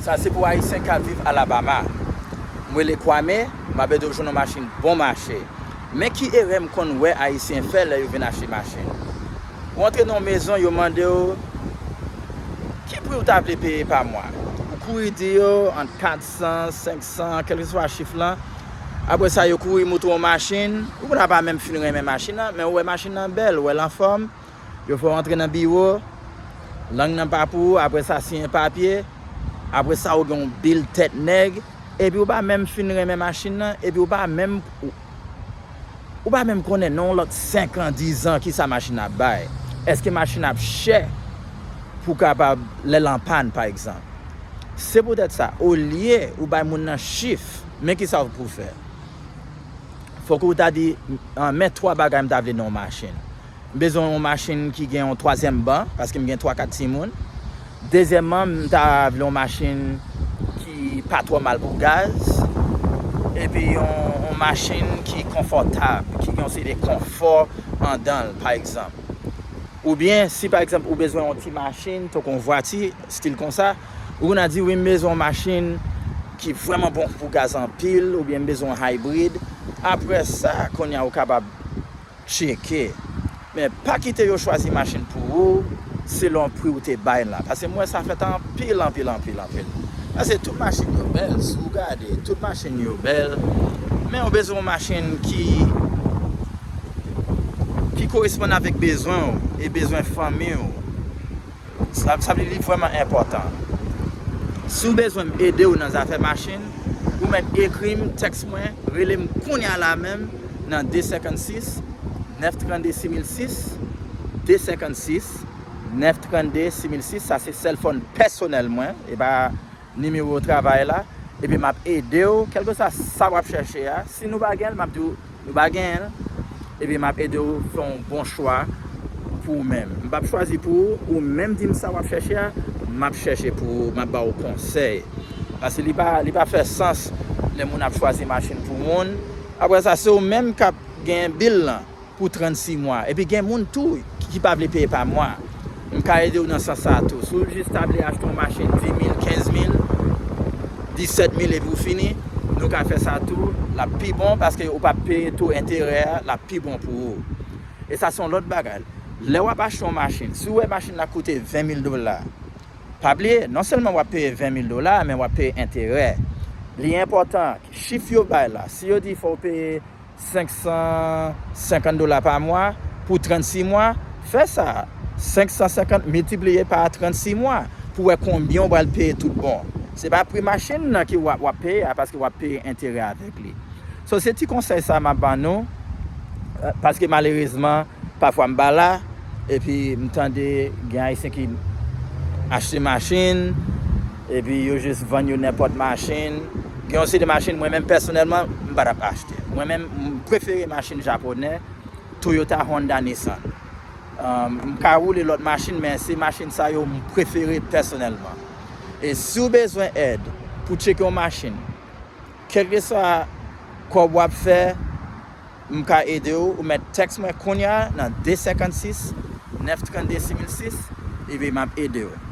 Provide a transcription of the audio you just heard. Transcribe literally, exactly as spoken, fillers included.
Sa se pou Ayisyen k ap viv Alabama. M rele Kwame, m ap ede w jwenn yon machin bon mache. Men ki erè m konn wè Ayisyen fè lè yo vin achte machin. Ou antre nan yon mezon, yo mande w ki pri w ta vle peye pa mwa. Ou kouri di yo ant kat san, senk san, kèlkeswa chif lan. Apre sa, yo kouri montre w yon machin. Ou pa menm fin renmen machin nan, men ou wè machin nan bèl, ou wè l anfòm. Yo fè w antre nan biwo, lang nan pa pou ou, apre sa siyen papye, apre sa ou gen yon bil tèt nèg, epi ou pa menm fin renmen machin nan, epi ou pa menm ou, ou pa menm konnen nan yon lòt senk an, diz an kisa machin ap bay. Èske machin ap chè pou kapab lè l an pàn pa egzanp? Se poutèt sa, olye ou bay moun nan chif, men kisa w pou fè. Fòk ou ta di, men twa bagay m ta vle nan yon machin. M bezwen yon machin ki gen yon twazyèm ban, paske m gen twa kat timoun. Dezyèmman, m ta vle yon machin ki pa twò mal pou gaz, epi yon, yon machin ki konfòtab, ki gen yon seri de konfò andan l, pa egzanp. Oubyen, si pa egzanp ou bezwen yon ti machin, tankou yon vwati, stil konsa, ou konn a di, wi, m bezwen yon machin ki vrèman bon pou gaz anpil, oubyen m bezwen yon hybrid. Apre sa, kounye a ou kapab tcheke. Men pa kite yo chwazi machin pou ou selon pri ou te bay la. Paske m wè sa fèt anpil, anpil, anpil, anpil. Paske tout machin yo bèl, si w gade, tout machin yo bèl. Men ou bezwen yon machin ki, ki koresponn avèk bezwen w e bezwen fanmi w. Sa, sa vle di li vrèman enpòtan. Si w bezwen m ede w nan zafè machin, ou mèt ekri m, tèks mwen, rele m kounye a la menm nan de senkannsis, nèf trannde, sis mil sis, de senkannsis, nèf trannde, sis mil sis. Sa se sèlfòn pèsonèl mwen, e pa nimewo travay la. Epi m ap ede w, kèlkeswa sa w ap chèche a. Si nou pa gen l, m ap di w, nou pa genyen l, epi m ap ede w fè yon bon chwa pou ou menm. M p ap chwazi pou ou, ou menm di m sa w ap chèche a, m ap chèche pou ou, m ap ba w konsèy. Paske li pa, li pa fè sans lè moun ap chwazi machin pou moun. Apre sa, se ou menm k ap genyen bil lan pou trannsis mwa. Epi gen moun tou ki pa vle peye pa mwa. M ka ede w nan sans sa tou. Si w jis ta vle achte yon machin dis mil, kenz mil, disèt mil epi w fini, nou ka fè sa tou. L ap pi bon paske ou p ap peye to enterè a, l ap pi bon pou ou. E sa se yon lòt bagay. Lè w ap achte yon machin, si w wè machin nan koute ven mil dola, pa bliye, non sèlman w ap peye ven mil dola, men w ap peye enterè. Li enpòtan, chif yo bay la, si yo di fò w peye senk san senkant dola pa mwa pou trannsis mwa, fè sa, senk san senkant miltipliye pa trannsis mwa pou wè konbyen w pral peye tout bon. Se pa pri machin nan ki w ap, w ap peye a, paske w ap peye enterè avèk li. So, se ti konsèy sa m ap ban nou, eh, paske malerezman, pafwa m pa la, epi m tande gen Ayisyen ki achte machin, epi yo jis vann yo nenpòt machin. Gen yon seri de machin, mwen menm pèsonèlman, m pa t ap achte. Mwen menm, m prefere machin japonè, Toyota, Honda, Nissan. Um, m ka woule lòt machin, men se machin sa yo m prefere pèsonèlman. E si w bezwen èd pou tcheke yon machin, kèlkeswa kòb w ap fè, m ka ede w. Ou mèt tèks mwen kounye a nan de senkannsis, nèf trannde, sis mil sis, epi m ap ede w.